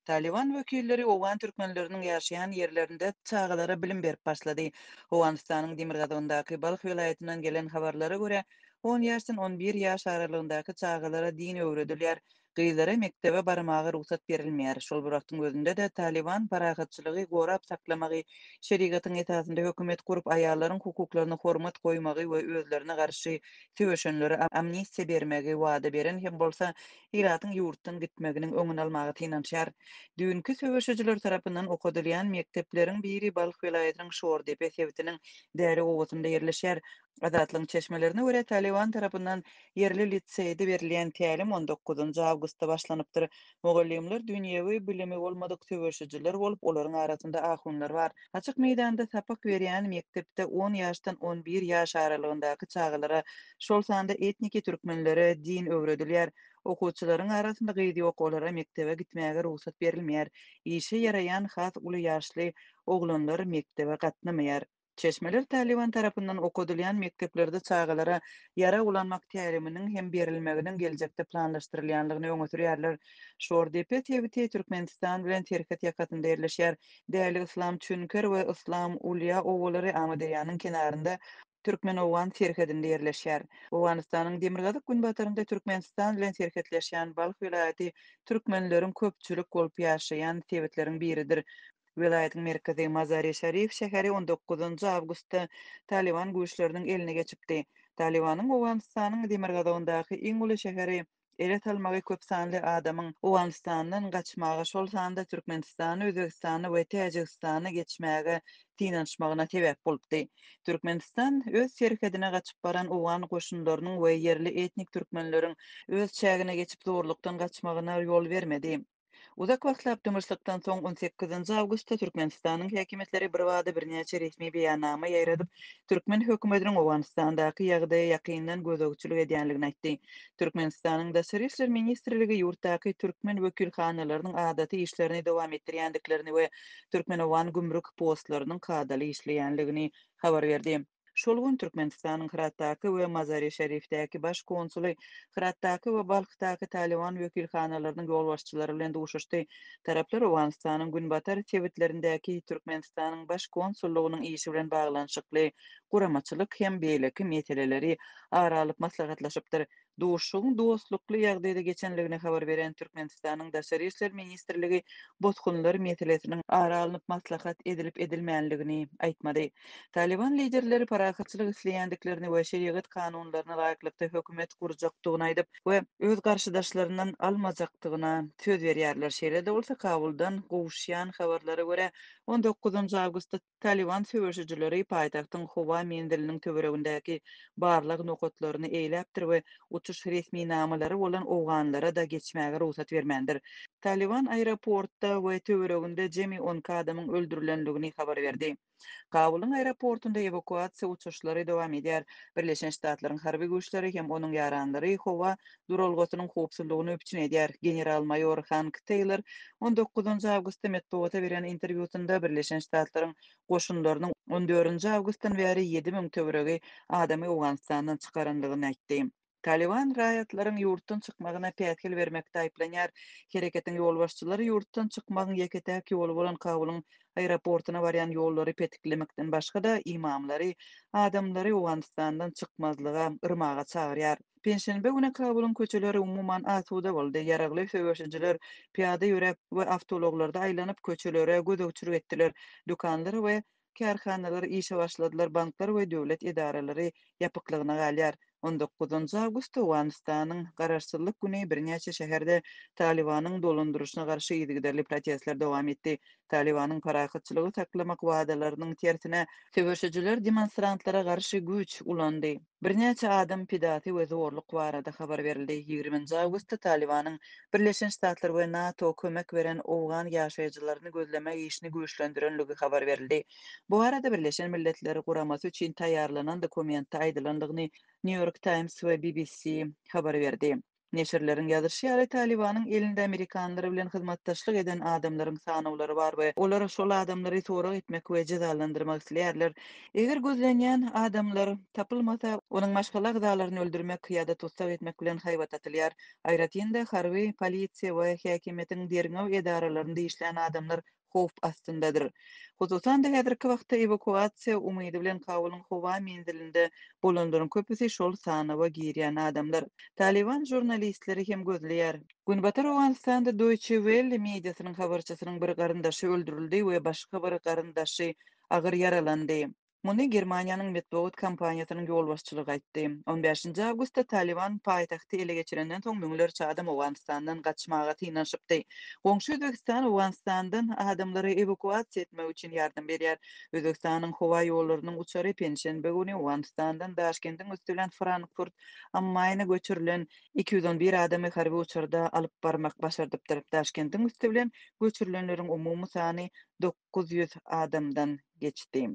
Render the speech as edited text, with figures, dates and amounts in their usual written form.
Talyban wekilleri owgan türkmenleriniň ýaşaýan ýerlerinde çagalara bilim berip başlady. Owganystanyň demirgazygyndaky Balh welaýatyndan gelen habarlara görä, on ýaşdan 11 ýaş aralygyndaky çagalara din öwredilýär. Gyzlara mekdebe barmaga rugsat berilmeýär. Şol bir wagtyň özünde-de, Talyban parahatçylygy gorap saklamagy, şerigatyň esasynda hökümet gurup, aýallaryň hukuklaryna hormat goýmagy we özlerine garşy söweşenlere amnistiýa bermegi wada beren hem bolsa, ilatyň ýurtdan gitmeginiň öňüni almaga synanyşýar. Düýnki söweşijiler tarapyndan okadylýan mekdepleriň biri Balh welaýatynyň Şordepe sebitiniň Däli obasynda ýerleşýär. Azatlygyň çeşmelerine görä, Talyban tarapyndan ýerli liseýde berilýän tälim on dokuzynjy awgustda başlanypdyr. Mugallymlar dünýewi bilimi bolmadyk söweşijiler bolup, olaryň arasynda ahunlar bar. Açyk meýdanda sapak berýän mekdepde on ýaşdan 11 ýaş aralygyndaky çagalara, şol sanda etniki türkmenlere din öwredilýär. Okuwçylaryň arasynda gyz ýok, olara mekdebe gitmäge rugsat berilmeýär. Işe ýaraýan has uly ýaşly oglanlar mekdebe gatnamaýar. Çeşmeler Talyban tarapyndan okadylýan mekdeplerde çagalara ýarag ulanmak täliminiň hem berilmeginiň geljekde planlaşdyrylýandygyny öňe sürýärler. Şordepe sebiti Türkmenistan bilen serhet ýakasynda ýerleşýär. Däli Yslam Çünker we Yslam Ulýa obalary Amyderýanyň kenarynda türkmen-owgan serhedinde ýerleşýär. Owganystanyň demirgazyk-günbatarynda Türkmenistan bilen serhetleşýän Balh welaýaty türkmenleriň köpçülik bolup ýaşaýan sebitleriň biridir. Welaýatyň merkezi Mazari-Şarif şäheri on dokuzynjy awgustda Talyban güýçleriniň eline geçipdi. Talybanyň Owganystanyň demirgazygyndaky iň uly şäheri ele salmagy köp sanly adamyň Owganystandan gaçmaga, şol sanda Türkmenistana, Özbegistana we Täjigistana geçmäge synanyşmagyna sebäp bolupdy. Türkmenistan öz serhedine gaçyp baran owgan goşunlarynyň we ýerli etnik türkmenleriň öz çägine geçip zorlukdan gaçmagyna ýol bermedi. Uzak wagtlap dymyşlykdan soň, on sekizinji awgustda Türkmenistanyň häkimiýetleri birbada birnäçe resmi beýannama ýaýradyp, türkmen hökümetiniň Owganystandaky ýagdaýa ýakyndan gözegçilik edýänligini aýtdy. Türkmenistanyň Daşary işler ministrligi ýurtdaky türkmen wekilhanalarynyň adaty işlerini dowam etdirýändiklerini we türkmen-owgan gümrük postlarynyň kadaly işleýänligini habar berdi. Şol gün Türkmenistanyň Hyratdaky we Mazari-Şerifdäki baş konsuly Hyratdaky we Balhdaky Talyban wekilhanalarynyň ýolbaşçylary bilen duşuşdy. Taraplar Owganystanyň günbatar sebitlerindäki Türkmenistanyň baş konsullygynyň işi bilen baglanyşykly guramaçylyk hem beýleki meseleleri ara alyp maslahatlaşypdyr. Duşuşygyň dostlukly ýagdaýda geçenligini habar beren Türkmenistanyň Daşary işler ministrligi bosgunlar meselesiniň ara alnyp maslahat edilip-edilmänligini aýtmady. Talyban liderleri parahatçylyk isleýändiklerini we şerigat kanunlaryna laýyklykda hökümet gurjakdygyny aýdyp we öz garşydaşlaryndan almajakdygyna söz berýärler. Şeýle-de bolsa, Kabuldan gowuşýan habarlara görä, on dokuzynjy awgustda Talyban söweşijileri paýtagtyň howa menziliniň töweregindäki barlag nokatlaryny eýläpdir we uçuş resminamalary bolan owganlara-da geçmäge rugsat bermändir. Talyban aeroportda we töwereginde jemi 12 adamyň öldürilendigini habar berdi. Kabulyň aeroportunda ewakuasiýa uçuşlary dowam edýär. Birleşen Ştatlaryň harby güýçleri hem onuň ýaranlary howa duralgasynyň howpsuzlygyny üpjün edýär. General-maýor Hank Teýlor on dokuzynjy awgustda metbugata beren interwýusynda Birleşen Ştatlaryň goşunlarynyň on dördünji awgustdan bäri 7000 töweregi adamy Owganystandan çykarandygyny aýtdy. Talyban raýatlaryň ýurtdan çykmagyna päsgel bermekde aýyplanýar. Hereketiň ýolbaşçylary ýurtdan çykmagyň ýeke-täk ýoly bolan Kabulyň aeroportuna barýan ýollary petiklemekden başga-da, ymamlary adamlary Owganystandan çykmazlyga yrmaga çagyrýar. Penşenbe güni Kabulyň köçeleri umuman asuda boldy. Ýaragly söweşijiler pyýada ýöräp we awtoulaglarda aýlanyp, köçelere gözegçilik etdiler. Dükanlar we kärhanalar işe başladylar, banklar we döwlet edaralary ýapyklygyna galýar. On dokuzynjy awgustda Owganystanyň Garaşsyzlyk güni birnäçe şäherde Talybanyň dolandyryşyna garşy yzygiderli protestler dowam etdi. Talybanyň parahatçylygy saklamak wadalarynyň tersine, söweşijiler demonstrantlara garşy güýç ulandy. Birnäçe adam pidasy we zorluk barada habar berildi. Ýigriminji awgustda Talybanyň Birleşen Ştatlar we NATO kömek beren owgan ýaşaýjylaryny gözlemek işini güýçlendirenligi habar berildi. Bu barada Birleşen Milletler Guramasy üçin taýýarlanan dokumentde aýdylandygyny New York Times we BBC habar berdi. Neşirleriň ýazyşy ýaly, Talybanyň elinde amerikanlar bilen hyzmatdaşlyk eden adamlaryň sanawlary bar we olar şol adamlary sorag etmek we jezalandyrmak isleýärler. Eger gözlenýän adamlar tapylmasa, onuň maşgala agzalaryny öldürmek ýa-da tussag etmek bilen haýbat atylýar. Aýratyn-da, harby, polisiýa we häkimiýetiň derňew edaralarynda işlän adamlar howp astyndadyr. Hususan-da, häzirki wagtda ewakuasiýa umydy bilen Kabulyň howa menzilinde bolanlaryň köpüsi şol sanawa girýän adamlar. Talyban žurnalistleri hem gözleýär. Günbatar Owganystanda Deutsche Welle mediasynyň habarçysynyň bir garyndaşy öldürildi we başga bir garyndaşy agyr ýaralandy. Muny Germaniýanyň metbugat kompaniýasynyň ýolbaşçylygy aýtdy. On bäşinji awgustda Talyban paýtagty ele geçirenden soň müňlerçe adam Owganystandan gaçmaga synanyşypdy. Goňşy Özbegistan Owganystandan adamlary ewakuasiýa etmek üçin ýardam berýär. Özbegistanyň howa ýollarynyň uçary penşenbe güni Owganystandan Daşkendiň üsti bilen Frankfurt am Maýna göçürilen 211 adamy harby uçarda alyp barmak başardypdyr. Daşkendiň üsti bilen göçürilenleriň umumy sany 900 adamdan geçdi.